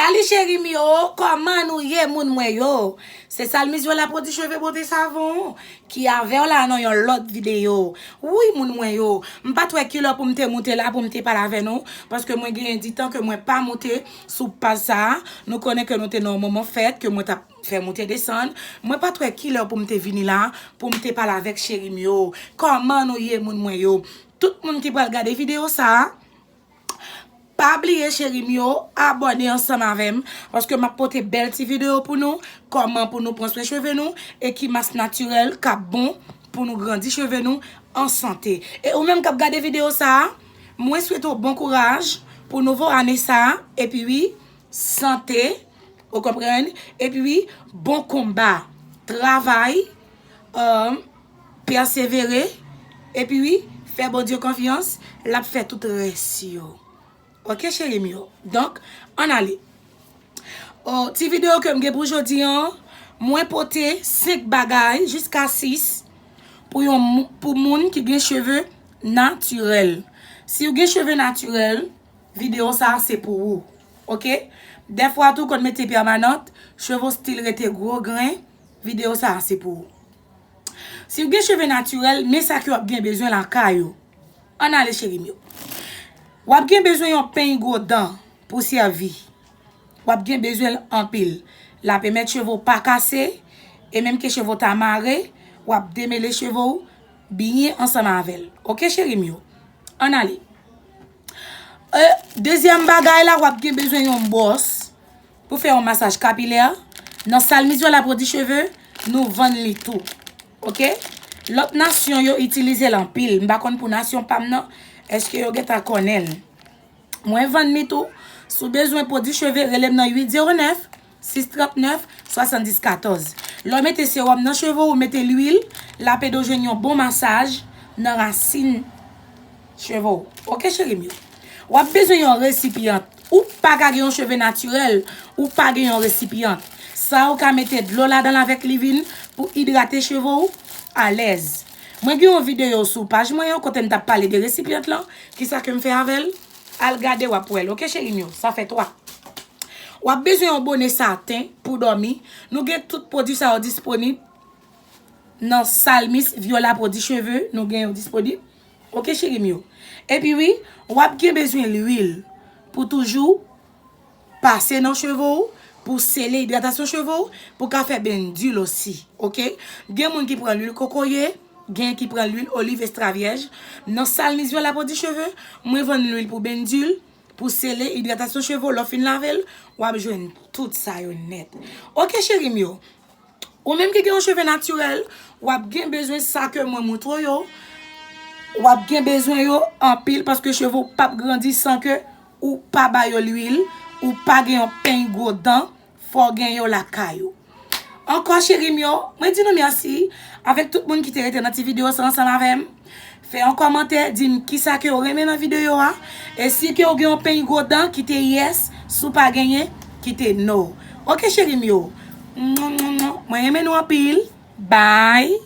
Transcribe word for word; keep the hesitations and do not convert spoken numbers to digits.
Salut cheri m yo, kòman nou ye moun mwen yo? Se Salmis Viola Pwodui Cheve Bote Savon ki avè w la nan yon lòt videyo. Wi moun mwen yo, m pa t wè kilè pou m te moute la pou m te pale avè nou, paske mwen genyen ditan ke mwen pa moute sou paj sa a. Nou konnen ke nou te nan yon moman fèt ke mwen t ap fè moute desann. Mwen pa t wè kilè pou m te vini la pou m te pale avèk cheri m yo. Kòman nou ye moun mwen yo? Tout moun ki pral gade videyo sa a, pa bliye cheri m yo, abòne ansanm avè m, paske m ap pote bèl ti videyo pou nou, kòman pou nou pran swen cheve nou, e ki mas natirèl k ap bon pou nou grandi cheve nou an sante. E ou menm k ap gade videyo sa a, mwen swete w bon kouraj pou nouvo ane sa a, epi wi, sante, ou konprann, epi wi, bon konba, travay, um, pèsevere, epi wi, fè Bondye konfyans, l ap fè tout rès yo. Oke cheri m yo. Donk, ann ale. O, ti videyo ke m gen pou jodi an, mwen pote senk bagay jiska sis pou yon mou- pou moun ki gen cheve natirèl. Si w gen cheve natirèl, videyo sa a se pou ou. Oke? Dèfwa tou konn mete pèmanant, cheve w still rete gwo grenn, videyo sa a se pou ou. Si w gen cheve natirèl, men sa ke w ap gen bezwen lakay ou. Ann ale cheri m yo. W ap gen bezwen yon peny gwo dan pou sèvi. W ap gen bezwen l anpil. L ap pèmèt cheve w pa kase, e menm ke cheve w ta mare, w ap demele cheve w byen ansanm avè l. Oke cheri m yo? Ann ale. E, dezyèm bagay la, w ap gen bezwen yon bwòs pou fè yon masaj kapilè. Nan Salmis Viola Pwodui Cheve, nou vann li tou. Oke? Lòt nasyon yo itilize l anpil. M pa konn pou nasyon pa m nan, èske yo gentan konnen l. Mwen vann li tou. Si w bezwen pwodui cheve, rele m nan uit zewo nèf, sis trant nèf, swasanndis katòz. Lè w mete sewòm nan cheve w, ou mete lwil, l ap ede w jwenn yon bon masaj nan rasin cheve w. Oke cheri m yo? W ap bezwen yon resipyan. Ou pa ka gen yon cheve natirèl, ou pa gen yon resipyan. Sa ou ka mete dlo ladan l avèk livin pou idrate cheve w alèz. Mwen gen yon videyo sou paj mwen an kote m t ap pale de resipyan lan, kisa ke m fè avè l. Al gade w ap wè l, oke cheri m yo? Sa fè twa. W ap bezwen yon bone saten pou dòmi. Nou gen tout pwodui sa yo disponib nan Salmis Viola Pwodui Cheve, nou gen yo disponib. Oke cheri m yo? Epi wi, w ap gen bezwen lwil pou toujou pase nan cheve w, pou sele idratasyon cheve w, pou ka fè bendil osi, oke? Gen moun ki pran lwil kokoye, gen ki pran lwil oliv estra vyèj. Nan Salmis Viola Pwodui Cheve, mwen vann lwil pou bendil, pou sele idratasyon cheve w, lè w fin lave l, w ap jwenn tout sa yo nèt. Oke cheri m yo? Ou menm ki gen yon cheve natirèl, w ap gen bezwen sa ke mwen moutre w yo. W ap gen bezwen yo anpil paske cheve w p ap grandi san ke ou pa ba yo lwil, ou pa gen yon peny gwo dan, fò w gen yo lakay ou. Ankò cheri m yo, mwen di nou mèsi avèk tout moun ki te rete nan ti videyo sa ansanm avè m. Fè yon kòmantè, di m kisa ke w renmen nan videyo a. E si ke w gen yon peny gwo dan, kite yes. Si w pa genyen, kite no. Oke cheri m yo. Mwen renmen nou anpil. Bye.